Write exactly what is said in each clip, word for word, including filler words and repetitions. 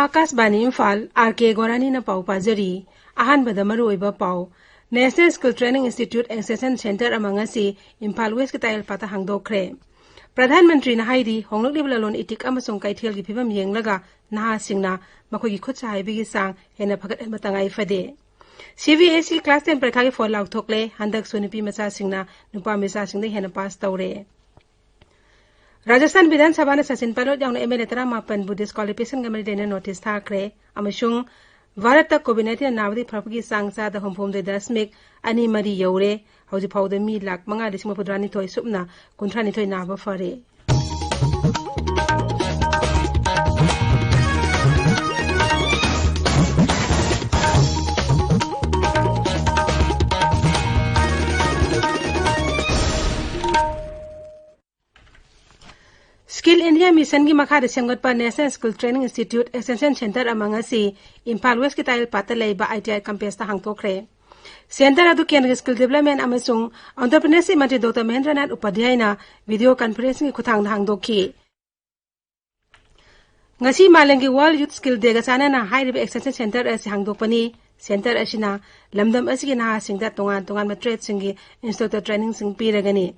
ꯑꯥꯀꯥꯁꯕꯥꯅꯤ Imphal, R ꯀꯦ ꯒꯣꯔꯥꯅꯤꯅ ꯄꯥꯎ ꯄꯥꯖꯔꯤ꯫ ꯑꯍꯥꯟꯕꯗ ꯃꯔꯨꯑꯣꯏꯕ ꯄꯥꯎ꯫ National Skill Training Institute Extension Center ꯑꯃ ꯉꯁꯤ ꯏꯝꯐꯥꯜ ꯋꯦꯁꯀꯤ ꯇꯥꯏꯌꯦꯜꯄꯥꯠꯇ ꯍꯥꯡꯗꯣꯛꯈ꯭ꯔꯦ꯫ ꯄ꯭ꯔꯙꯥꯟ ꯃꯟꯇ꯭ꯔꯤꯅ ꯍꯥꯏꯔꯤ, ꯍꯣꯡꯂꯛꯂꯤꯕ ꯂꯂꯣꯟ ꯏꯇꯤꯛ ꯑꯃꯁꯨꯡ ꯀꯩꯊꯦꯜꯒꯤ ꯐꯤꯕꯝ ꯌꯦꯡꯂꯒ ꯅꯍꯥꯁꯤꯡꯅ ꯃꯈꯣꯏꯒꯤ ꯈꯨꯠ ꯁꯥ ꯍꯩꯕꯒꯤ ꯆꯥꯡ ꯍꯦꯟꯅ ꯐꯒꯠꯍꯟꯕ ꯇꯉꯥꯏ ꯐꯗꯦ꯫ C B S E class ten ꯄꯔꯤꯈꯥꯒꯤ ꯐꯣꯜ ꯂꯥꯎꯊꯣꯛꯂꯦ꯫ ꯍꯟꯗꯛꯁꯨ ꯅꯨꯄꯤ ꯃꯆꯥꯁꯤꯡꯅ ꯅꯨꯄꯥ ꯃꯆꯥꯁꯤꯡꯗ ꯍꯦꯟꯅ ꯄꯥꯁ ꯇꯧꯔꯦ꯫ ꯔꯥꯖꯁꯊꯥꯟ ꯕꯤꯙꯥꯟ ꯁꯚꯥꯅ ꯁꯆꯤꯟ ꯄꯥꯏꯂꯣꯠ ꯌꯥꯎꯅ ꯑꯦꯝ ꯑꯦꯜ ꯑꯦ ꯇꯔꯥꯃꯥꯄꯟꯕꯨ ꯗꯤꯁꯀ꯭ꯋꯥꯂꯤꯐꯤꯀꯦꯁꯟꯒ ꯃꯔꯤ ꯂꯩꯅꯅ ꯅꯣꯇꯤꯁ ꯊꯥꯈ꯭ꯔꯦ ꯑꯃꯁꯨꯡ ꯚꯥꯔꯠꯇ ꯀꯣꯚꯤꯗ ꯅꯥꯏꯟꯇꯤꯟ ꯅꯥꯕꯗꯒꯤ ꯐꯔꯛꯄꯒꯤ ꯆꯥꯡ ꯆꯥꯗ ꯍꯨꯝꯐꯨ ꯍꯨꯝꯗꯣꯏ ꯗꯁꯃꯤꯛ ꯑꯅꯤ ꯃꯔꯤ ꯌꯧꯔꯦ꯫ ꯍꯧꯖꯤꯛ ꯐꯥꯎꯕꯗ ꯃꯤ ꯂꯥꯈ ꯃꯉꯥ ꯂꯤꯁꯤꯡ ꯃꯔꯤꯐꯨ ꯇꯔꯥꯅꯤꯊꯣꯏ ꯁꯨꯞꯅ ꯀꯨꯟꯊ꯭ꯔꯥꯅꯤꯊꯣꯏ ꯅꯥꯕ ꯐꯔꯦ꯫ Skill India Mission ꯒꯤ ꯃꯈꯥꯗ ꯁꯦꯝꯒꯠꯄ National Skill Training Institute Extension Center ꯑꯃ ꯉꯁꯤ ꯏꯝꯐꯥꯜ ꯋꯦꯁꯀꯤ ꯇꯥꯏꯌꯦꯜꯄꯥꯠꯇ ꯂꯩꯕ ꯑꯥꯏ ꯇꯤ ꯑꯥꯏ ꯀꯝꯄꯦꯁꯇ ꯍꯥꯡꯗꯣꯛꯈ꯭ꯔꯦ꯫ ꯁꯦꯟꯇꯔ ꯑꯗꯨ ꯀꯦꯟꯗ꯭ꯔꯒꯤ ꯁ꯭ꯀꯤꯜ ꯗꯤꯕꯦꯂꯞꯃꯦꯟ ꯑꯃꯁꯨꯡ ꯑꯣꯟꯇꯔꯄ꯭ꯔꯤꯅꯔꯁꯤꯞ ꯃꯟꯇ꯭ꯔꯤ ꯗꯣꯛꯇꯔ ꯃꯍꯦꯟꯗ꯭ꯔꯅꯥꯊ ꯎꯄꯥꯙ꯭ꯌꯥꯌꯅ ꯚꯤꯗꯤꯑꯣ ꯀꯟꯐꯔꯦꯟꯁꯤꯡꯒꯤ ꯈꯨꯠꯊꯥꯡꯗ ꯍꯥꯡꯗꯣꯛꯈꯤ꯫ ꯉꯁꯤ ꯃꯥꯂꯦꯝꯒꯤ World Youth Skill Day ꯒ ꯆꯥꯟꯅꯅ ꯍꯥꯏꯔꯤꯕ ꯑꯦꯛꯁꯇꯦꯟꯁꯟ ꯁꯦꯟꯇꯔ ꯑꯁꯤ ꯍꯥꯡꯗꯣꯛꯄꯅꯤ꯫ ꯁꯦꯟꯇꯔ ꯑꯁꯤꯅ ꯂꯝꯗꯝ ꯑꯁꯤꯒꯤ ꯅꯍꯥꯁꯤꯡꯗ ꯇꯣꯉꯥꯟ ꯇꯣꯉꯥꯟꯕ ꯇ꯭ꯔꯦꯗꯁꯤꯡꯒꯤ ꯏꯟꯁꯇ꯭ꯔꯛꯇꯔ ꯇ꯭ꯔꯦꯅꯤꯡꯁꯤꯡ ꯄꯤꯔꯒꯅꯤ꯫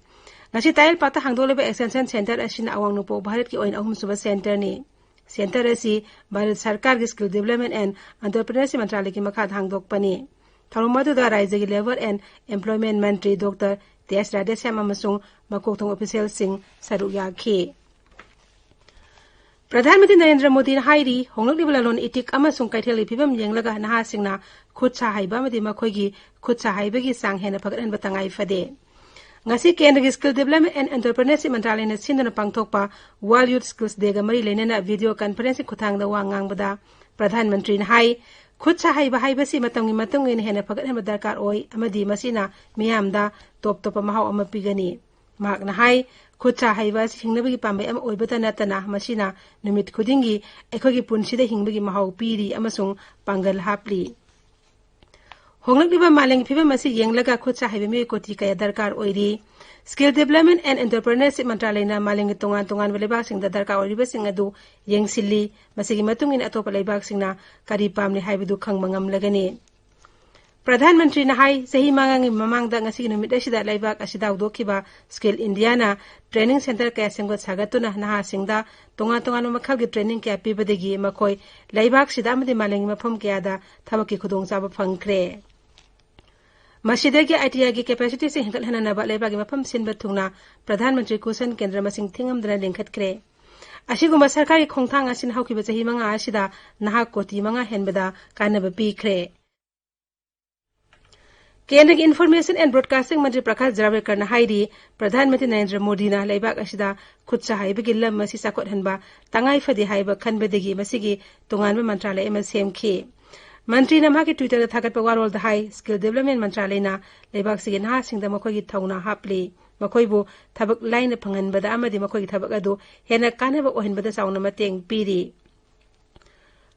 ꯉꯁꯤ ꯇꯥꯏꯌꯦꯜꯄꯥꯠꯇ ꯍꯥꯡꯗꯣꯛꯂꯤꯕ ꯑꯦꯛꯁꯇꯦꯟꯁꯟ ꯁꯦꯟꯇꯔ ꯑꯁꯤꯅ ꯑꯋꯥꯡ ꯅꯣꯡꯄꯣꯛ ꯚꯥꯔꯠꯀꯤ ꯑꯣꯏꯅ ꯑꯍꯨꯝꯁꯨꯕ ꯁꯦꯟꯇꯔꯅꯤ꯫ ꯁꯦꯟꯇꯔ ꯑꯁꯤ ꯚꯥꯔꯠ ꯁꯔꯀꯥꯔꯒꯤ Skill Development and Entrepreneurship ꯃꯟꯇ꯭ꯔꯥꯂꯌꯒꯤ ꯃꯈꯥꯗ ꯍꯥꯡꯗꯣꯛꯄꯅꯤ꯫ ꯊꯧꯔꯝ ꯑꯗꯨꯗ ꯔꯥꯖ꯭ꯌꯒꯤ Labour and Employment Mantri doctor T ꯑꯦꯁ ꯔꯥꯙꯦꯁ꯭ꯌꯥꯝ ꯑꯃꯁꯨꯡ ꯃꯀꯣꯛ ꯊꯣꯡꯕ ꯑꯣꯐꯤꯁꯤꯌꯦꯜꯁꯤꯡ ꯁꯔꯨꯛ ꯌꯥꯈꯤ꯫ ꯄ꯭ꯔꯙꯥꯟ ꯃꯟꯇ꯭ꯔꯤ ꯅꯔꯦꯟꯗ꯭ꯔ ꯃꯣꯗꯤꯅ ꯍꯥꯏꯔꯤ, ꯍꯣꯡꯂꯛꯂꯤꯕ ꯂꯂꯣꯟ ꯏꯇꯤꯛ ꯑꯃꯁꯨꯡ ꯀꯩꯊꯦꯜꯒꯤ ꯐꯤꯕꯝ ꯌꯦꯡꯂꯒ ꯅꯍꯥꯁꯤꯡꯅ ꯈꯨꯠ ꯁꯥ ꯍꯩꯕ ꯑꯃꯗꯤ ꯃꯈꯣꯏꯒꯤ ꯈꯨꯠ ꯁꯥ ꯍꯩꯕꯒꯤ ꯆꯥꯡ ꯍꯦꯟꯅ ꯐꯒꯠꯍꯟꯕ ꯇꯉꯥꯏ ꯐꯗꯦ꯫ ꯉꯁꯤ ꯀꯦꯟꯗ꯭ꯔꯒꯤ Skill Development and Entrepreneurship ꯃꯟꯇ꯭ꯔꯥꯂꯌꯅ ꯁꯤꯟꯗꯨꯅ ꯄꯥꯡꯊꯣꯛꯄ World Youth Skills Day ꯒ ꯃꯔꯤ ꯂꯩꯅꯅ ꯚꯤꯗꯤꯑꯣ ꯀꯟꯐꯔꯦꯟꯁꯀꯤ ꯈꯨꯠꯊꯥꯡꯗ ꯋꯥ ꯉꯥꯡꯕꯗ ꯄ꯭ꯔꯙꯥꯟ ꯃꯟꯇ꯭ꯔꯤꯅ ꯍꯥꯏ, ꯈꯨꯠ ꯁꯥ ꯍꯩꯕ ꯍꯥꯏꯕꯁꯤ ꯃꯇꯝꯒꯤ ꯃꯇꯨꯡ ꯏꯟꯅ ꯍꯦꯟꯅ ꯐꯒꯠꯍꯟꯕ ꯗꯔꯀꯥꯔ ꯑꯣꯏ ꯑꯃꯗꯤ ꯃꯁꯤꯅ ꯃꯤꯌꯥꯝꯗ ꯇꯣꯞ ꯇꯣꯞꯄ ꯃꯍꯥꯎ ꯑꯃ ꯄꯤꯒꯅꯤ꯫ ꯃꯍꯥꯛꯅ ꯍꯥꯏ, ꯈꯨꯠ ꯁꯥ ꯍꯩꯕ ꯑꯁꯤ ꯍꯤꯡꯅꯕꯒꯤ ꯄꯥꯝꯕꯩ ꯑꯃ ꯑꯣꯏꯕꯇ ꯅꯠꯇꯅ ꯃꯁꯤꯅ ꯅꯨꯃꯤꯠ ꯈꯨꯗꯤꯡꯒꯤ ꯑꯩꯈꯣꯏꯒꯤ ꯄꯨꯟꯁꯤꯗ ꯍꯤꯡꯕꯒꯤ ꯃꯍꯥꯎ ꯄꯤꯔꯤ ꯑꯃꯁꯨꯡ ꯄꯥꯡꯒꯜ ꯍꯥꯞꯂꯤ꯫ ꯍꯣꯡꯂꯛꯂꯤꯕ ꯃꯥꯂꯦꯝꯒꯤ ꯐꯤꯕꯝ ꯑꯁꯤ ꯌꯦꯡꯂꯒ ꯈꯨꯠ ꯁꯥ ꯍꯩꯕ ꯃꯤꯑꯣꯏ ꯀꯣꯇꯤ ꯀꯌꯥ ꯗꯔꯀꯥꯔ ꯑꯣꯏꯔꯤ꯫ Skill Development and Entrepreneurship ꯃꯟꯇ꯭ꯔꯥꯂꯌꯅ ꯃꯥꯂꯦꯝꯒꯤ ꯇꯣꯉꯥꯟ ꯇꯣꯉꯥꯟꯕ ꯂꯩꯕꯥꯛꯁꯤꯡꯗ ꯗꯔꯀꯥꯔ ꯑꯣꯏꯔꯤꯕꯁꯤꯡ ꯑꯗꯨ ꯌꯦꯡꯁꯤꯜꯂꯤ꯫ ꯃꯁꯤꯒꯤ ꯃꯇꯨꯡ ꯏꯟꯅ ꯑꯇꯣꯞꯄ ꯂꯩꯕꯥꯛꯁꯤꯡꯅ ꯀꯔꯤ ꯄꯥꯝꯂꯤ ꯍꯥꯏꯕꯗꯨ ꯈꯪꯕ ꯉꯝꯂꯒꯅꯤ꯫ ꯄ꯭ꯔꯙꯥꯟ ꯃꯟꯇ꯭ꯔꯤꯅ ꯍꯥꯏ, ꯆꯍꯤ ꯃꯉꯥꯒꯤ ꯃꯃꯥꯡꯗ ꯉꯁꯤꯒꯤ ꯅꯨꯃꯤꯠ ꯑꯁꯤꯗ ꯂꯩꯕꯥꯛ ꯑꯁꯤꯗ ꯍꯧꯗꯣꯛꯈꯤꯕ Skill Indiaꯅ training centre ꯀꯌꯥ ꯁꯦꯝꯒꯠ ꯁꯥꯒꯠꯇꯨꯅ ꯅꯍꯥꯁꯤꯡꯗ ꯇꯣꯉꯥꯟ ꯇꯣꯉꯥꯟꯕ ꯃꯈꯜꯒꯤ training ꯀꯌꯥ ꯄꯤꯕꯗꯒꯤ ꯃꯈꯣꯏ ꯂꯩꯕꯥꯛꯁꯤꯗ ꯑꯃꯗꯤ ꯃꯥꯂꯦꯝꯒꯤ ꯃꯐꯝ ꯀꯌꯥꯗ ꯊꯕꯛꯀꯤ ꯈꯨꯗꯣꯡꯆꯥꯕ ꯐꯪꯈ꯭ꯔꯦ꯫ ꯃꯁꯤꯗꯒꯤ ITIꯒꯤ capacityꯁꯤꯡ ꯍꯦꯟꯒꯠꯍꯟꯅꯅꯕ ꯂꯩꯕꯥꯛꯀꯤ ꯃꯐꯝ ꯁꯤꯟꯕ ꯊꯨꯡꯅ ꯄ꯭ꯔꯙꯥꯟ ꯃꯟꯇ꯭ꯔꯤ ꯀꯨꯁꯟ ꯀꯦꯟꯗ꯭ꯔ ꯃꯁꯤꯡ ꯊꯤꯉꯝꯗꯅ ꯂꯤꯡꯈꯠꯈ꯭ꯔꯦ꯫ ꯑꯁꯤꯒꯨꯝꯕ ꯁꯔꯀꯥꯔꯒꯤ ꯈꯣꯡꯊꯥꯡ ꯑꯁꯤꯅ ꯍꯧꯈꯤꯕ ꯆꯍꯤ ꯃꯉꯥ ꯑꯁꯤꯗ ꯅꯍꯥ ꯀꯣꯇꯤ ꯃꯉꯥ ꯍꯦꯟꯕꯗ ꯀꯥꯟꯅꯕ ꯄꯤꯈ꯭ꯔꯦ꯫ ꯀꯦꯟꯗ꯭ꯔꯒꯤ Information and Broadcasting ꯃꯟꯇ꯭ꯔꯤ ꯄ꯭ꯔꯀꯥꯁ ꯖꯥꯚꯗꯦꯀꯔꯅ ꯍꯥꯏꯔꯤ, ꯄ꯭ꯔꯙꯥꯟ ꯃꯟꯇ꯭ꯔꯤ ꯅꯔꯦꯟꯗ꯭ꯔ ꯃꯣꯗꯤꯅ ꯂꯩꯕꯥꯛ ꯑꯁꯤꯗ ꯈꯨꯠ ꯁꯥ ꯍꯩꯕꯒꯤ ꯂꯝ ꯑꯁꯤ ꯆꯥꯎꯈꯠꯍꯟꯕ ꯇꯉꯥꯏ ꯐꯗꯦ ꯍꯥꯏꯕ ꯈꯟꯕꯗꯒꯤ ꯃꯁꯤꯒꯤ ꯇꯣꯉꯥꯟꯕ ꯃꯟꯇ꯭ꯔꯥꯂꯌ ꯑꯃ ꯁꯦꯝꯈꯤ꯫ ꯃꯟꯇ꯭ꯔꯤꯅ ꯃꯍꯥꯛꯀꯤ Twitterꯗ ꯊꯥꯒꯠꯄ ꯋꯥꯔꯣꯜꯗ ꯍꯥꯏ, Skill Development ꯃꯟꯇ꯭ꯔꯥꯂꯌꯅ ꯂꯩꯕꯥꯛꯁꯤꯒꯤ ꯅꯍꯥꯁꯤꯡꯗ ꯃꯈꯣꯏꯒꯤ ꯊꯧꯅꯥ ꯍꯥꯞꯂꯤ, ꯃꯈꯣꯏꯕꯨ ꯊꯕꯛ ꯂꯥꯏꯅ ꯐꯪꯍꯟꯕꯗ ꯑꯃꯗꯤ ꯃꯈꯣꯏꯒꯤ ꯊꯕꯛ ꯑꯗꯨ ꯍꯦꯟꯅ ꯀꯥꯟꯅꯕ ꯑꯣꯏꯍꯟꯕꯗ ꯆꯥꯎꯅ ꯃꯇꯦꯡ ꯄꯤꯔꯤ꯫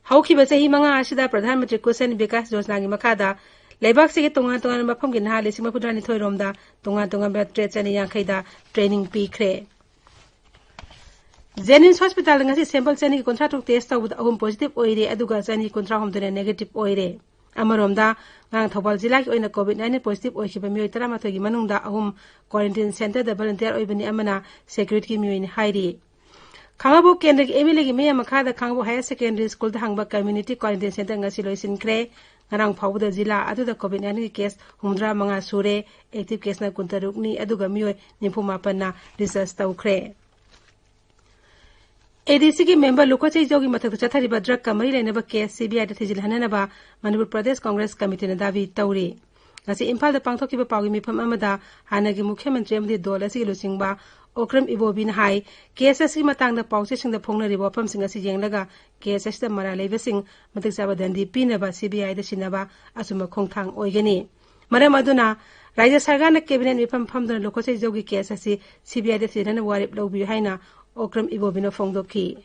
ꯍꯧꯈꯤꯕ ꯆꯍꯤ ꯃꯉꯥ ꯑꯁꯤꯗ ꯄ꯭ꯔꯙꯥꯟ ꯃꯟꯇ꯭ꯔꯤ ꯀꯨꯁꯟ ꯕꯤꯀꯥꯁ ꯌꯣꯖꯅꯥꯒꯤ ꯃꯈꯥꯗ ꯂꯩꯕꯥꯛꯁꯤꯒꯤ ꯇꯣꯉꯥꯟ ꯇꯣꯉꯥꯟꯕ ꯃꯐꯝꯒꯤ ꯅꯍꯥ ꯂꯤꯁꯤꯡ ꯃꯔꯤꯐꯨꯇꯔꯥꯅꯤꯊꯣꯏ ꯔꯣꯝꯗ ꯇꯣꯉꯥꯟ ꯇꯣꯉꯥꯟꯕ trade ꯆꯅꯤ ꯌꯥꯡꯈꯩꯗ training ꯄꯤꯈ꯭ꯔꯦ꯫ JNIMS Hospitalꯗ ꯉꯁꯤ sample ꯆꯅꯤꯒꯤ ꯀꯨꯟꯊ꯭ꯔꯥ ꯇꯔꯨꯛ test ꯇꯧꯕꯗ ꯑꯍꯨꯝ positive ꯑꯣꯏꯔꯦ, ꯑꯗꯨꯒ ꯆꯅꯤ ꯀꯨꯟꯊ꯭ꯔꯥ ꯍꯨꯝꯗꯣꯏꯅ negative ꯑꯣꯏꯔꯦ꯫ ꯑꯃꯔꯣꯝꯗ, ꯉꯔꯥꯡ ꯊꯧꯕꯥꯜ ꯖꯤꯂꯥꯒꯤ ꯑꯣꯏꯅ COVID nineteen positive ꯑꯣꯏꯈꯤꯕ ꯃꯤꯑꯣꯏ ꯇꯔꯥꯃꯥꯊꯣꯏꯒꯤ ꯃꯅꯨꯡꯗ ꯑꯍꯨꯝ quarantine centreꯗ volunteer ꯑꯣꯏꯕꯅꯤ, ꯑꯃꯅ securityꯒꯤ ꯃꯤꯑꯣꯏꯅꯤ ꯍꯥꯏꯔꯤ꯫ ꯈꯥꯡꯉꯕꯣꯛ ꯀꯦꯟꯗ꯭ꯔꯒꯤ MLAꯒꯤ ꯃꯤꯌꯥꯝ ꯃꯈꯥꯗ ꯈꯥꯡꯉꯕꯣꯛ Higher Secondary Schoolꯗ ꯍꯥꯡꯕ community quarantine centre ꯉꯁꯤ ꯂꯣꯏꯁꯤꯟꯈ꯭ꯔꯦ꯫ ꯉꯔꯥꯡ ꯐꯥꯎꯕꯗ ꯖꯤꯂꯥ ꯑꯗꯨꯗ COVID nineteenꯒꯤ case ꯍꯨꯝꯐꯨꯇꯔꯥ ꯃꯉꯥ ꯁꯨꯔꯦ, active caseꯅ ꯀꯨꯟꯇꯔꯨꯛꯅꯤ, ꯑꯗꯨꯒ ꯃꯤꯑꯣꯏ ꯅꯤꯐꯨ ꯃꯥꯄꯟꯅ discharge ꯇꯧꯈ꯭ꯔꯦ꯫ ADCꯒꯤ member ꯂꯨꯈꯣꯆꯩꯖꯧꯒꯤ ꯃꯊꯛꯇ ꯆꯠꯊꯔꯤꯕ drugꯀ ꯃꯔꯤ ꯂꯩꯅꯕ case CBIꯗ ꯊꯤꯖꯤꯜꯍꯟꯅꯅꯕ ꯃꯅꯤꯄꯨꯔ ꯄ꯭ꯔꯗꯦꯁ ꯀꯪꯒ꯭ꯔꯦꯁ ꯀꯃꯤꯇꯤꯅ ꯗꯥꯕꯤ ꯇꯧꯔꯤ꯫ ꯉꯁꯤ ꯏꯝꯐꯥꯜꯗ ꯄꯥꯡꯊꯣꯛꯈꯤꯕ ꯄꯥꯎꯒꯤ ꯃꯤꯐꯝ ꯑꯃꯗ ꯍꯥꯟꯅꯒꯤ ꯃꯨꯈ꯭ꯌ ꯃꯟꯇ꯭ꯔꯤ ꯑꯃꯗꯤ ꯗꯣꯜ ꯑꯁꯤꯒꯤ ꯂꯨꯆꯤꯡꯕ ꯑꯣꯀ꯭ꯔꯝ ꯏꯕꯣꯕꯤꯅ ꯍꯥꯏ, case ꯑꯁꯤꯒꯤ ꯃꯇꯥꯡꯗ ꯄꯥꯎꯆꯦꯁꯤꯡꯗ ꯐꯣꯡꯅꯔꯤꯕ ꯋꯥꯐꯝꯁꯤꯡ ꯑꯁꯤ ꯌꯦꯡꯂꯒ case ꯑꯁꯤꯗ ꯃꯔꯥꯜ ꯂꯩꯕꯁꯤꯡ ꯃꯇꯤꯛ ꯆꯥꯕ ꯗꯟꯗꯤ ꯄꯤꯅꯕ CBIꯗ ꯁꯤꯟꯅꯕ ꯑꯆꯨꯝꯕ ꯈꯣꯡꯊꯥꯡ ꯑꯣꯏꯒꯅꯤ꯫ ꯃꯔꯝ ꯑꯗꯨꯅ ꯔꯥꯖ꯭ꯌ ꯁꯔꯀꯥꯔꯅ cabinet ꯃꯤꯐꯝ ꯐꯝꯗꯨꯅ ꯂꯨꯈꯣꯆꯩꯖꯧꯒꯤ case ꯑꯁꯤ CBIꯗ ꯊꯤꯖꯤꯟꯅꯅꯕ ꯋꯥꯔꯦꯞ ꯂꯧꯕꯤꯌꯨ ꯍꯥꯏꯅ ꯑꯣꯀ꯭ꯔꯝ ꯏꯕꯣꯕꯤꯅ ꯐꯣꯡꯗꯣꯛꯈꯤ꯫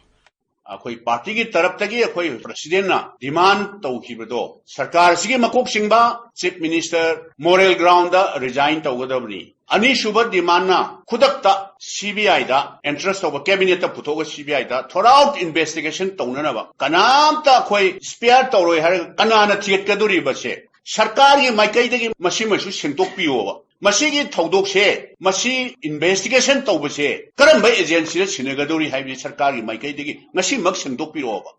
ꯑꯩꯈꯣꯏ ꯄꯥꯔꯇꯤꯒꯤ ꯇꯔꯞꯇꯒꯤ ꯑꯩꯈꯣꯏ ꯄ꯭ꯔꯁꯤꯗꯦꯟꯅ ꯗꯤꯃꯥꯟ ꯇꯧꯈꯤꯕꯗꯣ, ꯁꯔꯀꯥꯔ ꯑꯁꯤꯒꯤ ꯃꯀꯣꯛ ꯆꯤꯡꯕ chief minister moral ground resign ꯇꯧꯒꯗꯕꯅꯤ꯫ ꯑꯅꯤꯁꯨꯕ ꯗꯤꯃꯥꯟꯅ ꯈꯨꯗꯛꯇ ꯁꯤꯕꯤꯑꯥꯏꯗ ꯑꯦꯟꯇ꯭ꯔꯁ ꯇꯧꯕ, ꯀꯦꯕꯤꯅꯦꯠꯇ ꯄꯨꯊꯣꯛꯑꯒ ꯁꯤꯕꯤꯑꯥꯏꯗ ꯊꯣꯔꯥꯎꯠ ꯏꯟꯚꯦꯁꯇꯤꯒꯦꯁꯟ ꯇꯧꯅꯅꯕ꯫ ꯀꯅꯥꯝꯇ ꯑꯩꯈꯣꯏ ꯁ꯭ꯄꯦꯌꯔ ꯇꯧꯔꯣꯏ ꯍꯥꯏꯔꯒ ꯀꯅꯥꯅ ꯊꯤꯒꯠꯀꯗꯣꯔꯤꯕꯁꯦ? ꯁꯔꯀꯥꯔꯒꯤ ꯃꯥꯏꯀꯩꯗꯒꯤ ꯃꯁꯤꯃꯁꯨ ꯁꯦꯡꯗꯣꯛꯄꯤꯌꯣꯕ꯫ ꯃꯁꯤꯒꯤ ꯊꯧꯗꯣꯛꯁꯦ, ꯃꯁꯤ ꯏꯟꯚꯦꯁꯇꯤꯒꯦꯁꯟ ꯇꯧꯕꯁꯦ ꯀꯔꯝꯕ ꯑꯦꯖꯦꯟꯁꯤꯗ ꯁꯤꯟꯅꯒꯗꯧꯔꯤ ꯍꯥꯏꯕꯁꯤ ꯁꯔꯀꯥꯔꯒꯤ ꯃꯥꯏꯀꯩꯗꯒꯤ ꯉꯁꯤꯃꯛ ꯁꯦꯡꯗꯣꯛꯄꯤꯔꯛꯑꯣꯕ꯫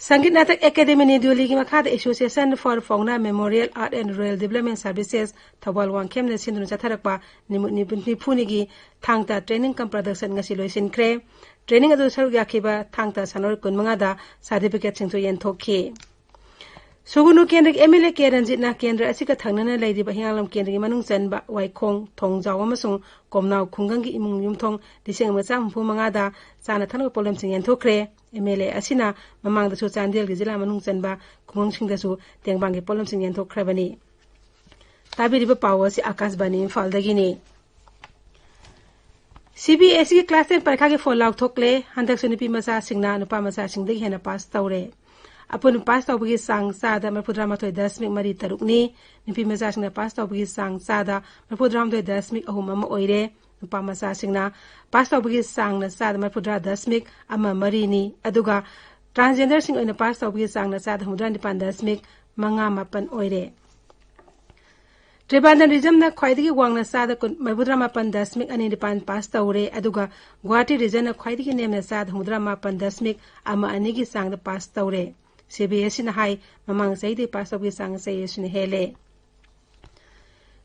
ꯁꯪꯒꯤꯠ ꯅꯥꯇꯛ ꯑꯦꯀꯥꯗꯦꯃꯤ ꯅ꯭ꯌꯨ ꯗꯤꯜꯂꯤꯒꯤ ꯃꯈꯥꯗ Association for Fauna Memorial Art and Rural Development Services Thoubal ꯋꯥꯡꯈꯦꯝꯅ ꯁꯤꯟꯗꯨꯅ ꯆꯠꯊꯔꯛꯄ ꯅꯨꯃꯤꯠ ꯅꯤꯐꯨꯅꯤꯒꯤ ꯊꯥꯡ ꯇꯥ training cum production ꯉꯁꯤ ꯂꯣꯏꯁꯤꯟꯈ꯭ꯔꯦ꯫ Training ꯑꯗꯨ ꯁꯔꯨꯛ ꯌꯥꯈꯤꯕ ꯊꯥꯡ ꯇꯥ ꯁꯥꯟꯅꯔꯣꯏ ꯀꯨꯟꯃꯉꯥꯗ certificateꯁꯤꯡꯁꯨ ꯌꯦꯟꯊꯣꯛꯈꯤ꯫ ꯁꯨꯒꯨꯅꯨ ꯀꯦꯟꯗ꯭ꯔꯒꯤ MLA ꯀꯦ ꯔꯟꯖꯤꯠꯅ ꯀꯦꯟꯗ꯭ꯔ ꯑꯁꯤꯒ ꯊꯪꯅꯅ ꯂꯩꯔꯤꯕ ꯍꯤꯌꯥꯡꯂꯝ ꯀꯦꯟꯗ꯭ꯔꯒꯤ ꯃꯅꯨꯡ ꯆꯟꯕ ꯋꯥꯏꯈꯣꯡ, ꯊꯣꯡꯖꯥꯎ ꯑꯃꯁꯨꯡ ꯀꯣꯝꯅꯥꯎ ꯈꯨꯡꯒꯪꯒꯤ ꯏꯃꯨꯡ ꯌꯨꯝꯊꯣꯡ ꯂꯤꯁꯤꯡ ꯑꯃ ꯆꯥꯝꯃ ꯍꯨꯝꯐꯨ ꯃꯉꯥꯗ ꯆꯥꯅ ꯊꯛꯅꯕ ꯄꯣꯠꯂꯝꯁꯤꯡ ꯌꯦꯟꯊꯣꯛꯈ꯭ꯔꯦ꯫ MLA ꯑꯁꯤꯅ ꯃꯃꯥꯡꯗꯁꯨ ꯆꯥꯟꯗꯦꯜꯒꯤ ꯖꯤꯂꯥ ꯃꯅꯨꯡ ꯆꯟꯕ ꯈꯨꯡꯒꯪꯁꯤꯡꯗꯁꯨ ꯇꯦꯡꯕꯥꯡꯒꯤ ꯄꯣꯠꯂꯝꯁꯤꯡ ꯌꯦꯟꯊꯣꯛꯈ꯭ꯔꯕꯅꯤ꯫ ꯇꯥꯕꯤꯔꯤꯕ ꯄꯥꯎ ꯑꯁꯤ ꯑꯥꯀꯥꯁꯕꯥꯅꯤ ꯏꯝꯐꯥꯜꯗꯒꯤꯅꯤ꯫ CBSEꯒꯤ class ten ꯄꯔꯤꯈꯥꯒꯤ ꯐꯣꯜ ꯂꯥꯎꯊꯣꯛꯂꯦ꯫ ꯍꯟꯗꯛꯁꯨ ꯅꯨꯄꯤ ꯃꯆꯥꯁꯤꯡꯅ ꯅꯨꯄꯥ ꯃꯆꯥꯁꯤꯡꯗꯒꯤ ꯍꯦꯟꯅ ꯄꯥꯁ ꯇꯧꯔꯦ꯫ ꯑꯄꯨꯟꯕ ꯄꯥꯁ ꯇꯧꯕꯒꯤ ꯆꯥꯡ ꯆꯥꯗ ꯃꯔꯤꯐꯨꯇꯔꯥ ꯃꯥꯊꯣꯏ ꯗꯁꯃꯤꯛ ꯃꯔꯤ ꯇꯔꯨꯛꯅꯤ꯫ ꯅꯨꯄꯤ ꯃꯆꯥꯁꯤꯡꯅ ꯄꯥꯁ ꯇꯧꯕꯒꯤ ꯆꯥꯡ ꯆꯥꯗ ꯃꯔꯤꯐꯨꯇꯔꯥ ꯃꯥꯊꯣꯏ ꯗꯁꯃꯤꯛ ꯑꯍꯨꯝ ꯑꯃ ꯑꯣꯏꯔꯦ꯫ ꯅꯨꯄꯥ ꯃꯆꯥꯁꯤꯡꯅ ꯄꯥꯁ ꯇꯧꯕꯒꯤ ꯆꯥꯡꯅ ꯆꯥꯗ ꯃꯔꯤꯐꯨꯇꯔꯥ ꯗꯁꯃꯤꯛ ꯑꯃ ꯃꯔꯤꯅꯤ꯫ ꯑꯗꯨꯒ transgenderꯁꯤꯡ ꯑꯣꯏꯅ ꯄꯥꯁ ꯇꯧꯕꯒꯤ ꯆꯥꯡꯅ ꯆꯥꯗ ꯍꯨꯝꯐꯨꯇꯔꯥ ꯅꯤꯄꯥꯟ ꯗꯁꯃꯤꯛ ꯃꯉꯥ ꯃꯥꯄꯟ ꯑꯣꯏꯔꯦ꯫ ꯇ꯭ꯔꯤꯕꯥꯟꯗꯝ regionꯅ ꯈ꯭ꯋꯥꯏꯗꯒꯤ ꯋꯥꯡꯅ ꯆꯥꯗ ꯀꯨꯟ, ꯃꯔꯤꯐꯨꯇꯔꯥ ꯃꯥꯄꯟ ꯗꯁꯃꯤꯛ ꯑꯅꯤ ꯅꯤꯄꯥꯟ ꯄꯥꯁ ꯇꯧꯔꯦ, ꯑꯗꯨꯒ ꯒꯨꯋꯥꯍꯥꯇꯤ regionꯅ ꯈ꯭ꯋꯥꯏꯗꯒꯤ ꯅꯦꯝꯅ ꯆꯥꯗ ꯍꯨꯝꯐꯨꯇꯔꯥ ꯃꯥꯄꯟ ꯗꯁꯃꯤꯛ ꯑꯃ ꯑꯅꯤꯒꯤ ꯆꯥꯡꯗ ꯄꯥꯁ ꯇꯧꯔꯦ꯫ CBSEꯅ ꯍꯥꯏ, ꯃꯃꯥꯡ ꯆꯍꯤꯗꯒꯤ ꯄꯥꯁ ꯇꯧꯕꯒꯤ ꯆꯥꯡ ꯆꯍꯤ ꯑꯁꯤꯅ ꯍꯦꯜꯂꯦ꯫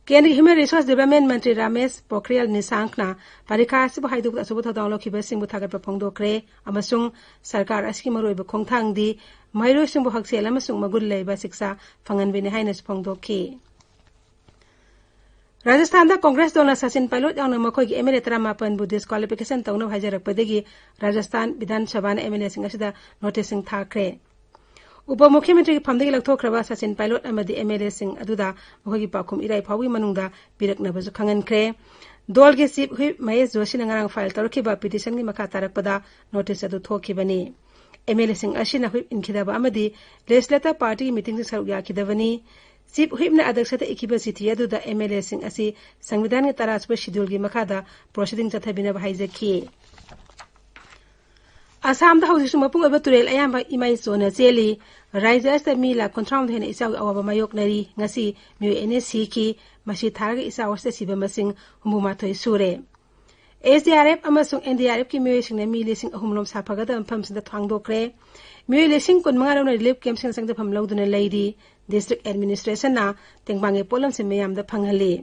ꯀꯦꯟꯗ꯭ꯔꯒꯤ Human Resource Development ꯃꯟꯇ꯭ꯔꯤ ꯔꯥꯃꯦꯁ ꯄꯣꯈ꯭ꯔꯤꯌꯥꯜ ꯅꯤꯁꯥꯡꯛꯅ ꯄꯔꯤꯈꯥ ꯑꯁꯤꯕꯨ ꯍꯥꯏꯗꯣꯛꯄꯗ ꯑꯆꯧꯕ ꯊꯧꯗꯥꯡ ꯂꯧꯈꯤꯕꯁꯤꯡꯕꯨ ꯊꯥꯒꯠꯄ ꯐꯣꯡꯗꯣꯛꯈ꯭ꯔꯦ ꯑꯃꯁꯨꯡ ꯁꯔꯀꯥꯔ ꯑꯁꯤꯒꯤ ꯃꯔꯨꯑꯣꯏꯕ ꯈꯣꯡꯊꯥꯡꯗꯤ ꯃꯍꯩꯔꯣꯏꯁꯤꯡꯕꯨ ꯍꯛꯁꯦꯜ ꯑꯃꯁꯨꯡ ꯃꯒꯨꯟ ꯂꯩꯕ ꯁꯤꯛꯁꯥ ꯐꯪꯍꯟꯕꯅꯤ ꯍꯥꯏꯅꯁꯨ ꯐꯣꯡꯗꯣꯛꯈꯤ꯫ ꯔꯥꯖꯁꯊꯥꯟꯗ ꯀꯣꯡꯒ꯭ꯔꯦꯁ ꯗꯜꯅ ꯁꯆꯤꯟ ꯄꯥꯏꯂꯣꯠ ꯌꯥꯎꯅ ꯃꯈꯣꯏꯒꯤ MLA ꯇꯔꯥꯃꯥꯄꯟꯕꯨ disqualification ꯇꯧꯅꯕ ꯍꯥꯏꯖꯔꯛꯄꯗꯒꯤ ꯔꯥꯖꯁꯊꯥꯟ ꯕꯤꯙꯥꯟ ꯁꯚꯥꯅ MLAꯁꯤꯡ ꯑꯁꯤꯗ noticeꯁꯤꯡ ꯊꯥꯈ꯭ꯔꯦ꯫ ꯎꯄ ꯃꯨꯈ꯭ꯌꯃꯟꯇ꯭ꯔꯤꯒꯤ ꯐꯝꯗꯒꯤ ꯂꯧꯊꯣꯛꯈ꯭ꯔꯕ ꯁꯆꯤꯟ ꯄꯥꯏꯂꯣꯠ ꯑꯃꯗꯤ MLAꯁꯤꯡ ꯑꯗꯨꯗ ꯃꯈꯣꯏꯒꯤ ꯄꯥꯎꯈꯨꯝ ꯏꯔꯥꯏ ꯐꯥꯎꯕꯒꯤ ꯃꯅꯨꯡꯗ ꯄꯤꯔꯛꯅꯕꯁꯨ ꯈꯪꯍꯟꯈ꯭ꯔꯦ꯫ ꯗꯜꯒꯤ chief whip ꯃꯍꯦꯁ ꯖꯣꯁꯤꯅ ꯉꯔꯥꯡ file ꯇꯧꯔꯛꯈꯤꯕ petitionꯒꯤ ꯃꯈꯥ ꯇꯥꯔꯛꯄꯗ notice ꯑꯗꯨ ꯊꯣꯛꯈꯤꯕꯅꯤ꯫ MLAꯁꯤꯡ ꯑꯁꯤꯅ whip ꯏꯟꯈꯤꯗꯕ ꯑꯃꯗꯤ legislator partyꯒꯤ meetingꯗ ꯁꯔꯨꯛ ꯌꯥꯈꯤꯗꯕꯅꯤ꯫ Chief whipꯅ ꯑꯗ꯭ꯌꯛꯁꯗ ꯏꯈꯤꯕ ꯆꯤꯊꯤ ꯑꯗꯨꯗ MLAꯁꯤꯡ ꯑꯁꯤ ꯁꯪꯕꯤꯙꯥꯟꯒꯤ ꯇꯔꯥꯁꯨꯕ scheduleꯒꯤ ꯃꯈꯥꯗ proceeding ꯆꯠꯊꯕꯤꯅꯕ ꯍꯥꯏꯖꯈꯤ꯫ ꯑꯁꯥꯝꯗ ꯍꯧꯖꯤꯛꯁꯨ ꯃꯄꯨꯡ ꯑꯣꯏꯕ ꯇꯨꯔꯦꯜ ꯑꯌꯥꯝꯕ ꯏꯃꯥꯏ ꯆꯣꯟꯅ ꯆꯦꯜꯂꯤ꯫ ꯔꯥꯖ꯭ꯌ ꯑꯁꯤꯗ ꯃꯤ ꯂꯥꯈ ꯀꯨꯟꯊ꯭ꯔꯥ ꯍꯨꯝꯗꯣꯏ ꯍꯦꯟꯅ ꯏꯆꯥꯎꯒꯤ ꯑꯋꯥꯕ ꯃꯥꯌꯣꯛꯅꯔꯤ꯫ ꯉꯁꯤ ꯃꯤꯑꯣꯏ ꯑꯅꯤ ꯁꯤꯈꯤ꯫ ꯃꯁꯤ ꯊꯥꯔꯒ ꯏꯆꯥꯎ ꯑꯁꯤꯗ ꯁꯤꯕ ꯃꯁꯤꯡ ꯍꯨꯝꯐꯨ ꯃꯥꯊꯣꯏ ꯁꯨꯔꯦ꯫ ꯑꯦꯁ ꯗꯤ ꯑꯥꯔ ꯑꯦꯐ ꯑꯃꯁꯨꯡ ꯑꯦꯟ ꯗꯤ ꯑꯥꯔ ꯑꯦꯐꯀꯤ ꯃꯤꯑꯣꯏꯁꯤꯡꯅ ꯃꯤ ꯂꯤꯁꯤꯡ ꯑꯍꯨꯝ ꯔꯣꯝ ꯁꯥꯐꯒꯗꯕ ꯃꯐꯝꯁꯤꯡꯗ ꯊꯥꯡꯗꯣꯛꯈ꯭ꯔꯦ꯫ ꯃꯤꯑꯣꯏ ꯂꯤꯁꯤꯡ ꯀꯨꯟ ꯃꯉꯥ ꯔꯣꯝꯅ ꯔꯤꯂꯤꯐ ꯀꯦꯝꯞꯁꯤꯡꯗ ꯆꯪꯖꯐꯝ ꯂꯧꯗꯨꯅ ꯂꯩꯔꯤ꯫ ꯗꯤꯁꯇ꯭ꯔꯤꯛ ꯑꯦꯗꯃꯤꯅꯤꯁꯇ꯭ꯔꯦꯁꯟꯅ ꯇꯦꯡꯕꯥꯡꯒꯤ ꯄꯣꯠꯂꯝꯁꯤꯡ ꯃꯤꯌꯥꯝꯗ ꯐꯪꯍꯜꯂꯤ꯫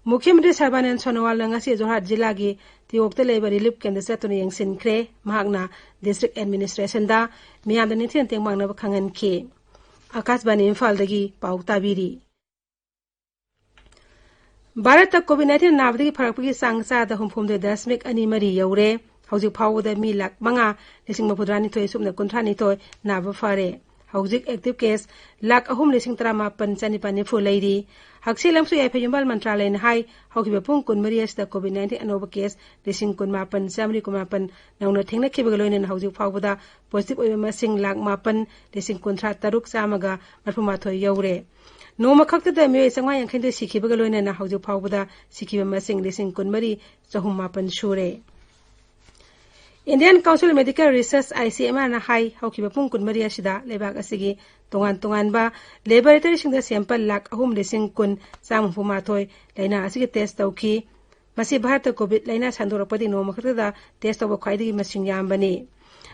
ꯃꯨꯈ꯭ꯌ ꯃꯟꯇ꯭ꯔꯤ ꯁꯔꯕꯥꯅꯟ ꯁꯣꯅꯣꯋꯥꯜꯅ ꯉꯁꯤ ꯖꯣꯔꯍꯥꯠ ꯖꯤꯂꯥꯒꯤ ꯇꯤꯋꯣꯛꯇ ꯂꯩꯕ ꯔꯤꯂꯤꯐ ꯀꯦꯝꯞꯇ ꯆꯠꯇꯨꯅ ꯌꯦꯡꯁꯤꯟꯈ꯭ꯔꯦ꯫ ꯃꯍꯥꯛꯅ ꯗꯤꯁꯇ꯭ꯔꯤꯛ ꯑꯦꯗꯃꯤꯅꯤꯁꯇ꯭ꯔꯦꯁꯟꯗ ꯃꯤꯌꯥꯝꯗ ꯅꯤꯡꯊꯤꯅ ꯇꯦꯡꯕꯥꯡꯅꯕ ꯈꯪꯍꯟꯈꯤ꯫ ꯑꯀꯥꯁꯕꯥꯅꯤ ꯏꯝꯐꯥꯜꯗꯒꯤ ꯄꯥꯎ ꯇꯥꯕꯤꯔꯤ꯫ ꯚꯥꯔꯠꯇ ꯀꯣꯚꯤꯗ ꯅꯥꯏꯟꯇꯤꯟ ꯅꯥꯕꯗꯒꯤ ꯐꯔꯛꯄꯒꯤ ꯆꯥꯡ ꯆꯥꯗ ꯍꯨꯝꯐꯨꯍꯨꯝꯗꯣꯏ ꯗꯁꯃꯤꯛ ꯑꯅꯤ ꯃꯔꯤ ꯌꯧꯔꯦ꯫ ꯍꯧꯖꯤꯛ ꯐꯥꯎꯕꯗ ꯃꯤ ꯂꯥꯈ ꯃꯉꯥ ꯂꯤꯁꯤꯡ ꯃꯔꯤꯐꯨꯇꯔꯥ ꯅꯤꯊꯣꯏ ꯁꯨꯞꯅ ꯀꯨꯟꯊ꯭ꯔꯥ ꯅꯤꯊꯣꯏ ꯅꯥꯕ ꯐꯔꯦ꯫ ꯍꯧꯖꯤꯛ ꯑꯦꯛꯇꯤꯚ ꯀꯦꯁ ꯂꯥꯈ ꯑꯍꯨꯝ ꯂꯤꯁꯤꯡ ꯇꯔꯥꯃꯥꯄꯟ ꯆꯅꯤꯄꯥꯟ ꯅꯤꯐꯨ ꯂꯩꯔꯤ꯫ ꯍꯛꯁꯦꯜ ꯑꯃꯁꯨꯡ ꯌꯥꯏꯐ ꯌꯨꯝꯕꯥꯜ ꯃꯟꯇ꯭ꯔꯥꯂꯌꯅ ꯍꯥꯏ, ꯍꯧꯈꯤꯕ ꯄꯨꯡ ꯀꯨꯟꯃꯔꯤ ꯑꯁꯤꯗ ꯀꯣꯚꯤꯗ ꯅꯥꯏꯟꯇꯤꯟ ꯑꯅꯧꯕ ꯀꯦꯁ ꯂꯤꯁꯤꯡ ꯀꯨꯟꯃꯥꯄꯟ ꯆꯥꯃꯔꯤ ꯀꯨꯟꯃꯥꯄꯟ ꯅꯧꯅ ꯊꯦꯡꯅꯈꯤꯕꯒ ꯂꯣꯏꯅꯅ ꯍꯧꯖꯤꯛ ꯐꯥꯎꯕꯗ ꯄꯣꯖꯤꯇꯤꯚ ꯑꯣꯏꯕ ꯃꯁꯤꯡ ꯂꯥꯈ ꯃꯥꯄꯟ ꯂꯤꯁꯤꯡ ꯀꯨꯟꯊ꯭ꯔꯥ ꯇꯔꯨꯛ ꯆꯥꯝꯃꯒ ꯃꯔꯤꯐꯨ ꯃꯥꯊꯣꯏ ꯌꯧꯔꯦ꯫ ꯅꯣꯡꯃ ꯈꯛꯇꯗ ꯃꯤꯑꯣꯏ ꯆꯥꯝꯃꯉꯥ ꯌꯥꯡꯈꯩꯗ ꯁꯤꯈꯤꯕꯒ ꯂꯣꯏꯅꯅ ꯍꯧꯖꯤꯛ ꯐꯥꯎꯕꯗ ꯁꯤꯈꯤꯕ ꯃꯁꯤꯡ ꯂꯤꯁꯤꯡ ꯀꯨꯟꯃꯔꯤ ꯆꯍꯨꯝ ꯃꯥꯄꯟ ꯁꯨꯔꯦ꯫ Indian Council of Medical Research, I C M R ꯅ ꯍꯥꯏ, ꯍꯧꯈꯤꯕ ꯄꯨꯡ ꯀꯨꯟꯃꯔꯤ ꯑꯁꯤꯗ ꯂꯩꯕꯥꯛ ꯑꯁꯤꯒꯤ ꯇꯣꯉꯥꯟ ꯇꯣꯉꯥꯟꯕ ꯂꯦꯕꯣꯔꯦꯇꯔꯤꯁꯤꯡꯗ ꯁꯦꯝꯄꯜ ꯂꯥꯈ ꯑꯍꯨꯝ ꯂꯤꯁꯤꯡ ꯀꯨꯟ ꯆꯥꯝꯃ ꯍꯨꯝꯐꯨ ꯃꯥꯊꯣꯏ ꯂꯥꯏꯅꯥ ꯑꯁꯤꯒꯤ ꯇꯦꯁ ꯇꯧꯈꯤ꯫ ꯃꯁꯤ ꯚꯥꯔꯠꯇ ꯀꯣꯚꯤꯗ ꯂꯥꯏꯅꯥ ꯁꯟꯗꯣꯔꯛꯄꯗꯒꯤ ꯅꯣꯡꯃ ꯈꯛꯇꯗ ꯇꯦꯁ ꯇꯧꯕ ꯈ꯭ꯋꯥꯏꯗꯒꯤ ꯃꯁꯤꯡ ꯌꯥꯝꯕꯅꯤ꯫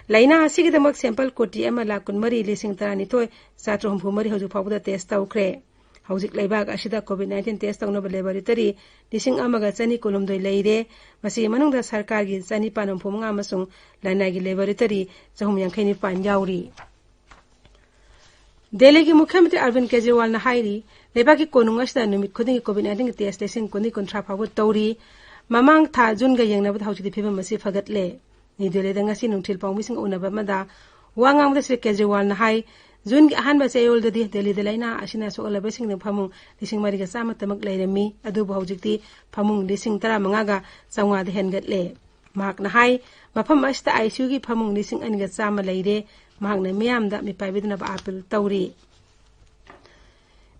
ꯂꯥꯏꯅꯥ ꯑꯁꯤꯒꯤꯗꯃꯛ ꯁꯦꯝꯄꯜ ꯀꯣꯇꯤ ꯑꯃ ꯂꯥꯈ ꯀꯨꯟꯃꯔꯤ ꯂꯤꯁꯤꯡ ꯇꯔꯥꯅꯤꯊꯣꯏ ꯆꯥꯇ꯭ꯔꯨꯛ ꯍꯨꯝꯐꯨ ꯃꯔꯤ ꯍꯧꯖꯤꯛ ꯐꯥꯎꯕꯗ ꯇꯦꯁ ꯇꯧꯈ꯭ꯔꯦ꯫ ꯍꯧꯖꯤꯛ ꯂꯩꯕꯥꯛ ꯑꯁꯤꯗ ꯀꯣꯚꯤꯗ ꯅꯥꯏꯟꯇꯤꯟ ꯇꯦꯁ ꯇꯧꯅꯕ ꯂꯦꯕꯣꯔꯦꯇꯔꯤ ꯂꯤꯁꯤꯡ ꯑꯃꯒ ꯆꯅꯤ ꯀꯨꯟꯍꯨꯝꯗꯣꯏ ꯂꯩꯔꯦ꯫ ꯃꯁꯤꯒꯤ ꯃꯅꯨꯡꯗ ꯁꯔꯀꯥꯔꯒꯤ ꯆꯅꯤꯄꯥꯟ ꯍꯨꯝꯐꯨ ꯃꯉꯥ ꯑꯃꯁꯨꯡ ꯂꯅꯥꯏꯒꯤ ꯂꯦꯕꯣꯔꯦꯇꯔꯤ ꯆꯍꯨꯝ ꯌꯥꯡꯈꯩ ꯅꯤꯄꯥꯟ ꯌꯥꯎꯔꯤ꯫ ꯗꯦꯜꯂꯤꯒꯤ ꯃꯨꯈ꯭ꯌ ꯃꯟꯇ꯭ꯔꯤ ꯑꯔꯕꯤꯟ ꯀꯦꯖꯔꯤꯋꯥꯜꯅ ꯍꯥꯏꯔꯤ, ꯂꯩꯕꯥꯛꯀꯤ ꯀꯣꯅꯨꯡ ꯑꯁꯤꯗ ꯅꯨꯃꯤꯠ ꯈꯨꯗꯤꯡꯒꯤ ꯀꯣꯚꯤꯗ ꯅꯥꯏꯟꯇꯤꯟꯒꯤ ꯇꯦꯁ ꯂꯤꯁꯤꯡ ꯀꯨꯟꯗꯒꯤ ꯀꯨꯟꯊ꯭ꯔꯥ ꯐꯥꯎꯕ ꯇꯧꯔꯤ꯫ ꯃꯃꯥꯡ ꯊꯥ ꯖꯨꯟꯒ ꯌꯦꯡꯅꯕꯗ ꯍꯧꯖꯤꯛꯇꯤ ꯐꯤꯕꯝ ꯑꯁꯤ ꯐꯒꯠꯂꯦ꯫ ꯅ꯭ꯌꯨ ꯗꯦꯜꯂꯤꯗ ꯉꯁꯤ ꯅꯨꯡꯊꯤꯜ ꯄꯥꯎꯃꯤꯁꯤꯡꯒ ꯎꯅꯕ ꯑꯃꯗ ꯋꯥ ꯉꯥꯡꯕꯗ ꯁ꯭ꯔꯤ ꯀꯦꯖꯔꯤꯋꯥꯜꯅ ꯍꯥꯏ, ꯖꯨꯟꯒꯤ ꯑꯍꯥꯟꯕ ꯆꯌꯣꯜꯗꯗꯤ ꯗꯦꯜꯂꯤꯗ ꯂꯥꯏꯅꯥ ꯑꯁꯤꯅ ꯁꯣꯛꯍꯜꯂꯕꯁꯤꯡꯅ ꯐꯃꯨꯡ ꯂꯤꯁꯤꯡ ꯃꯔꯤꯒ ꯆꯥꯝꯃ ꯇꯃꯛ ꯂꯩꯔꯝꯃꯤ, ꯑꯗꯨꯕꯨ ꯍꯧꯖꯤꯛꯇꯤ ꯐꯃꯨꯡ ꯂꯤꯁꯤꯡ ꯇꯔꯥꯃꯉꯥꯒ ꯆꯥꯝꯃꯉꯥꯗ ꯍꯦꯟꯒꯠꯂꯦ꯫ ꯃꯍꯥꯛꯅ ꯍꯥꯏ, ꯃꯐꯝ ꯑꯁꯤꯗ ꯑꯥꯏ ꯁꯤ ꯌꯨꯒꯤ ꯐꯃꯨꯡ ꯂꯤꯁꯤꯡ ꯑꯅꯤꯒ ꯆꯥꯝꯃ ꯂꯩꯔꯦ꯫ ꯃꯍꯥꯛꯅ ꯃꯤꯌꯥꯝꯗ ꯃꯤꯄꯥꯏꯕꯤꯗꯅꯕ ꯑꯥꯄꯤꯜ ꯇꯧꯔꯤ꯫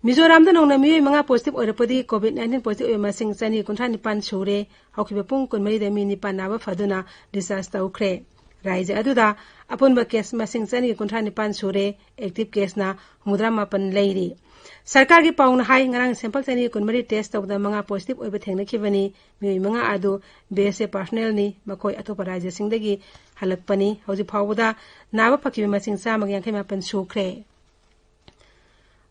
ꯃꯤꯖꯣꯔꯥꯝꯗ ꯅꯧꯅ ꯃꯤꯑꯣꯏ ꯃꯉꯥ ꯄꯣꯖꯤꯇꯤꯚ ꯑꯣꯏꯔꯛꯄꯗꯒꯤ ꯀꯣꯚꯤꯗ ꯅꯥꯏꯟꯇꯤꯟ ꯄꯣꯖꯤꯇꯤꯚ ꯑꯣꯏꯕ ꯃꯁꯤꯡ ꯆꯅꯤ ꯀꯨꯟꯊ꯭ꯔꯥ ꯅꯤꯄꯥꯟ ꯁꯨꯔꯦ꯫ ꯍꯧꯈꯤꯕ ꯄꯨꯡ ꯀꯨꯟꯃꯔꯤꯗ ꯃꯤ ꯅꯤꯄꯥꯟ ꯅꯥꯕ ꯐꯗꯨꯅ ꯗꯤꯁꯆꯥꯔꯖ ꯇꯧꯈ꯭ꯔꯦ꯫ ꯔꯥꯖ꯭ꯌ ꯑꯗꯨꯗ ꯑꯄꯨꯟꯕ ꯀꯦꯁ ꯃꯁꯤꯡ ꯆꯅꯤ ꯀꯨꯟꯊ꯭ꯔꯥ ꯅꯤꯄꯥꯟ ꯁꯨꯔꯦ꯫ ꯑꯦꯛꯇꯤꯚ ꯀꯦꯁꯅ ꯍꯨꯝꯐꯨꯇꯔꯥ ꯃꯥꯄꯟ ꯂꯩꯔꯤ꯫ ꯁꯔꯀꯥꯔꯒꯤ ꯄꯥꯎꯅ ꯍꯥꯏ, ꯉꯔꯥꯡ sample ꯆꯅꯤ ꯀꯨꯟꯃꯔꯤ test ꯇꯧꯕꯗ ꯃꯉꯥ positive ꯑꯣꯏꯕ ꯊꯦꯡꯅꯈꯤꯕꯅꯤ꯫ ꯃꯤꯑꯣꯏ ꯃꯉꯥ ꯑꯗꯨ B S F personnelꯅꯤ꯫ ꯃꯈꯣꯏ ꯑꯇꯣꯞꯄ ꯔꯥꯖ꯭ꯌꯁꯤꯡꯗꯒꯤ ꯍꯜꯂꯛꯄꯅꯤ꯫ ꯍꯧꯖꯤꯛ ꯐꯥꯎꯕꯗ ꯅꯥꯕ ꯐꯈꯤꯕ ꯃꯁꯤꯡ ꯆꯥꯝꯃꯒ ꯌꯥꯡꯈꯩ ꯃꯥꯄꯟ ꯁꯨꯈ꯭ꯔꯦ꯫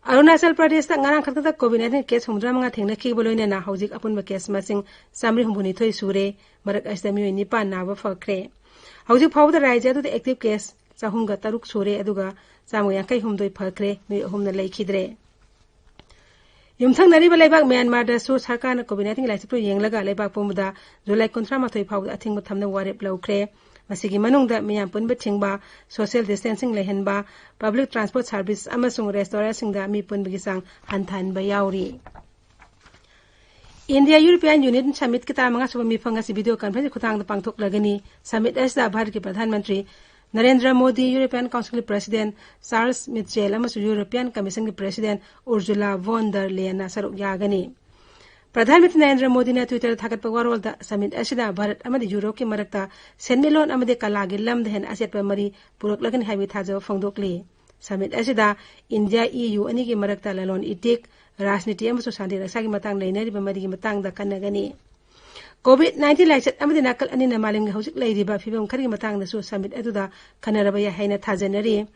ꯑꯔꯨꯅꯥꯆꯜ ꯄ꯭ꯔꯗꯦꯁꯇ ꯉꯔꯥꯡ ꯈꯛꯇꯗ COVID nineteen case ꯍꯨꯝꯐꯨꯇꯔꯥ ꯃꯉꯥ ꯊꯦꯡꯅꯈꯤꯕ ꯂꯣꯏꯅꯅ ꯍꯧꯖꯤꯛ ꯑꯄꯨꯟꯕ case ꯃꯁꯤꯡ ꯆꯥꯃꯔꯤ ꯍꯨꯝꯐꯨꯅꯤꯊꯣꯏ ꯁꯨꯔꯦ꯫ ꯃꯔꯛ ꯑꯁꯤꯗ ꯃꯤꯑꯣꯏ ꯅꯤꯄꯥꯟ ꯅꯥꯕ ꯐꯈ꯭ꯔꯦ꯫ ꯍꯧꯖꯤꯛ ꯐꯥꯎꯕꯗ ꯔꯥꯖ꯭ꯌ ꯑꯗꯨꯗ active case ꯆꯍꯨꯝꯒ ꯇꯔꯨꯛ ꯁꯨꯔꯦ, ꯑꯗꯨꯒ ꯆꯥꯝꯃ ꯌꯥꯡꯈꯩ ꯍꯨꯝꯗꯣꯏ ꯐꯈ꯭ꯔꯦ, ꯃꯤꯑꯣꯏ ꯑꯍꯨꯝꯅ ꯂꯩꯈꯤꯗ꯭ꯔꯦ꯫ ꯌꯨꯝꯊꯪꯅꯔꯤꯕ ꯂꯩꯕꯥꯛ ꯃ꯭ꯌꯥꯟꯃꯥꯔꯗꯁꯨ ꯁꯔꯀꯥꯔꯅ COVID nineteen ꯂꯥꯏꯆꯠꯄꯨ ꯌꯦꯡꯂꯒ ꯂꯩꯕꯥꯛ ꯄꯨꯝꯕꯗ ꯖꯨꯂꯥꯏ ꯀꯨꯟꯊ꯭ꯔꯥ ꯃꯥꯊꯣꯏ ꯐꯥꯎꯕꯗ ꯑꯊꯤꯡꯕ ꯊꯝꯅꯕ ꯋꯥꯔꯦꯞ ꯂꯧꯈ꯭ꯔꯦ꯫ ꯃꯁꯤꯒꯤ ꯃꯅꯨꯡꯗ ꯃꯤꯌꯥꯝ ꯄꯨꯟꯕ ꯊꯤꯡꯕ, social distancing ꯂꯩꯍꯟꯕ, public transport service ꯑꯃꯁꯨꯡ restaurantꯁꯤꯡꯗ ꯃꯤ ꯄꯨꯟꯕꯒꯤ ꯆꯥꯡ ꯍꯟꯊꯍꯟꯕ ꯌꯥꯎꯔꯤ꯫ India European Union Summitꯀꯤ ꯇꯔꯥꯃꯉꯥ ꯁꯨꯕ ꯃꯤꯐꯝ ꯑꯁꯤ video conference ꯈꯨꯠꯊꯥꯡꯗ ꯄꯥꯡꯊꯣꯛꯂꯒꯅꯤ꯫ Summit ꯑꯁꯤꯗ ꯚꯥꯔꯠꯀꯤ Pradhan Mantri Narendra Modi, European Councilꯒꯤ President Charles Michel ꯑꯃꯁꯨꯡ European Commissionꯒꯤ President Ursula von der Leyenꯅ ꯁꯔꯨꯛ ꯌꯥꯒꯅꯤ꯫ ꯄ꯭ꯔꯙꯥꯟ ꯃꯟꯇ꯭ꯔꯤ ꯅꯔꯦꯟꯗ꯭ꯔ ꯃꯣꯗꯤꯅ Twitterꯗ ꯊꯥꯒꯠꯄ ꯋꯥꯔꯣꯜꯗ, summit ꯑꯁꯤꯗ ꯚꯥꯔꯠ ꯑꯃꯗꯤ ꯌꯨꯔꯣꯞꯀꯤ ꯃꯔꯛꯇ ꯁꯦꯟꯃꯤꯠꯂꯣꯟ ꯑꯃꯗꯤ ꯀꯂꯥꯒꯤ ꯂꯝꯗ ꯍꯦꯟꯅ ꯑꯆꯦꯠꯄ ꯃꯔꯤ ꯄꯨꯔꯛꯂꯒꯅꯤ ꯍꯥꯏꯕꯒꯤ ꯊꯥꯖꯕ ꯐꯣꯡꯗꯣꯛꯂꯤ꯫ Summit ꯑꯁꯤꯗ ꯏꯟꯗꯤꯌꯥ, E U ꯑꯅꯤꯒꯤ ꯃꯔꯛꯇ ꯂꯂꯣꯟ ꯏꯇꯤꯛ, ꯔꯥꯖꯅꯤꯇꯤ ꯑꯃꯁꯨꯡ ꯁꯥꯟꯇꯤ ꯔꯛꯁꯥꯒꯤ ꯃꯇꯥꯡ ꯂꯩꯅꯔꯤꯕ ꯃꯔꯤꯒꯤ ꯃꯇꯥꯡꯗ ꯈꯟꯅꯒꯅꯤ꯫ COVID nineteen ꯂꯥꯏꯆꯠ ꯑꯃꯗꯤ ꯅꯥꯀꯜ ꯑꯅꯤꯅ ꯃꯥꯂꯦꯝꯒꯤ ꯍꯧꯖꯤꯛ ꯂꯩꯔꯤꯕ ꯐꯤꯕꯝ ꯈꯔꯒꯤ ꯃꯇꯥꯡꯗꯁꯨ summit ꯑꯗꯨꯗ ꯈꯟꯅꯔꯕ ꯌꯥꯏ ꯍꯥꯏꯅ ꯊꯥꯖꯅꯔꯤ꯫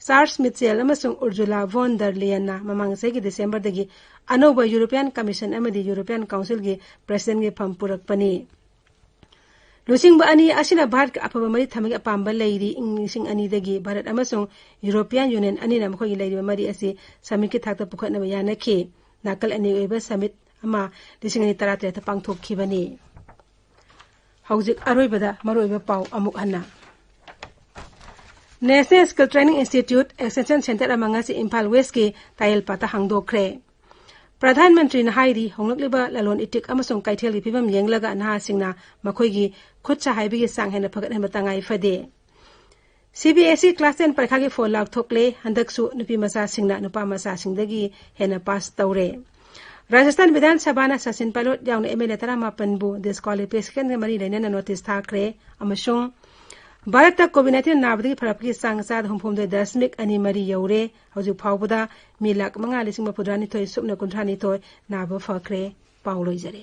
Charles Michel ꯑꯃꯁꯨꯡ Ursula von der Leyenꯅ ꯃꯃꯥꯡ ꯆꯍꯤꯒꯤ Decemberꯗꯒꯤ ꯑꯅꯧꯕ European Commission ꯑꯃꯗꯤ European Councilꯒꯤ Presidentꯒꯤ ꯐꯝ ꯄꯨꯔꯛꯄꯅꯤ꯫ ꯂꯨꯆꯤꯡꯕ ꯑꯅꯤ ꯑꯁꯤꯅ ꯚꯥꯔꯠꯀ ꯑꯐꯕ ꯃꯔꯤ ꯊꯝꯕꯒꯤ ꯑꯄꯥꯝꯕ ꯂꯩꯔꯤ꯫ ꯏꯪ ꯂꯤꯁꯤꯡ ꯑꯅꯤꯗꯒꯤ ꯚꯥꯔꯠ ꯑꯃꯁꯨꯡ European Union ꯑꯅꯤꯅ ꯃꯈꯣꯏꯒꯤ ꯂꯩꯔꯤꯕ ꯃꯔꯤ ꯑꯁꯤ summitꯀꯤ ꯊꯥꯛꯇ ꯄꯨꯈꯠꯅꯕ ꯌꯥꯅꯈꯤ꯫ ꯅꯥꯀꯜ ꯑꯅꯤ ꯑꯣꯏꯕ summit ꯑꯃ ꯂꯤꯁꯤꯡ ꯑꯅꯤ ꯇꯔꯥꯇꯔꯦꯠꯇ ꯄꯥꯡꯊꯣꯛꯈꯤꯕꯅꯤ꯫ ꯍꯧꯖꯤꯛ ꯑꯔꯣꯏꯕꯗ ꯃꯔꯨꯑꯣꯏꯕ ꯄꯥꯎ ꯑꯃꯨꯛ ꯍꯟꯅ꯫ National Skill Training Institute Extension Center ꯑꯃ ꯉꯁꯤ ꯏꯝꯐꯥꯜ Westꯀꯤ ꯇꯥꯌꯦꯜꯄꯥꯠꯇ ꯍꯥꯡꯗꯣꯛꯈ꯭ꯔꯦ꯫ ꯄ꯭ꯔꯙꯥꯟ ꯃꯟꯇ꯭ꯔꯤꯅ ꯍꯥꯏꯔꯤ, ꯍꯣꯡꯂꯛꯂꯤꯕ ꯂꯂꯣꯟ ꯏꯇꯤꯛ ꯑꯃꯁꯨꯡ ꯀꯩꯊꯦꯜꯒꯤ ꯐꯤꯕꯝ ꯌꯦꯡꯂꯒ ꯅꯍꯥꯁꯤꯡꯅ ꯃꯈꯣꯏꯒꯤ ꯈꯨꯠ ꯁꯥ ꯍꯩꯕꯒꯤ ꯆꯥꯡ ꯍꯦꯟꯅ ꯐꯒꯠꯍꯟꯕ ꯇꯉꯥꯏ ꯐꯗꯦ꯫ C B S E class ten ꯄꯔꯤꯈꯥꯒꯤ ꯐꯣꯜ ꯂꯥꯎꯊꯣꯛꯂꯦ꯫ ꯍꯟꯗꯛꯁꯨ ꯅꯨꯄꯤ ꯃꯆꯥꯁꯤꯡꯅ ꯅꯨꯄꯥ ꯃꯆꯥꯁꯤꯡꯗꯒꯤ ꯍꯦꯟꯅ ꯄꯥꯁ ꯇꯧꯔꯦ꯫ ꯔꯥꯖꯁꯊꯥꯟ ꯕꯤꯙꯥꯟ ꯁꯚꯥꯅ ꯁꯆꯤꯟ ꯄꯥꯏꯂꯣꯠ ꯌꯥꯎꯅ M L A ꯇꯔꯥꯃꯥꯄꯟꯕꯨ disqualificationꯒ ꯃꯔꯤ ꯂꯩꯅꯅ notice ꯊꯥꯈ꯭ꯔꯦ꯫ ꯑꯃꯁꯨꯡ ꯚꯥꯔꯠꯇ ꯀꯣꯚꯤꯗ ꯅꯥꯏꯟꯇꯤꯟ ꯅꯥꯕꯗꯒꯤ ꯐꯔꯛꯄꯒꯤ ꯆꯥꯡ ꯆꯥꯗ ꯍꯨꯝꯐꯨꯍꯨꯝꯗꯣꯏ ꯗꯁꯃꯤꯛ ꯑꯅꯤ ꯃꯔꯤ ꯌꯧꯔꯦ꯫ ꯍꯧꯖꯤꯛ ꯐꯥꯎꯕꯗ ꯃꯤ ꯂꯥꯈ ꯃꯉꯥ ꯂꯤꯁꯤꯡ ꯃꯔꯤꯐꯨꯇꯔꯥꯅꯤꯊꯣꯏ ꯁꯨꯞꯅ ꯀꯨꯟꯊ꯭ꯔꯥꯅꯤꯊꯣꯏ ꯅꯥꯕ ꯐꯈ꯭ꯔꯦ꯫ ꯄꯥꯎ ꯂꯣꯏꯖꯔꯦ꯫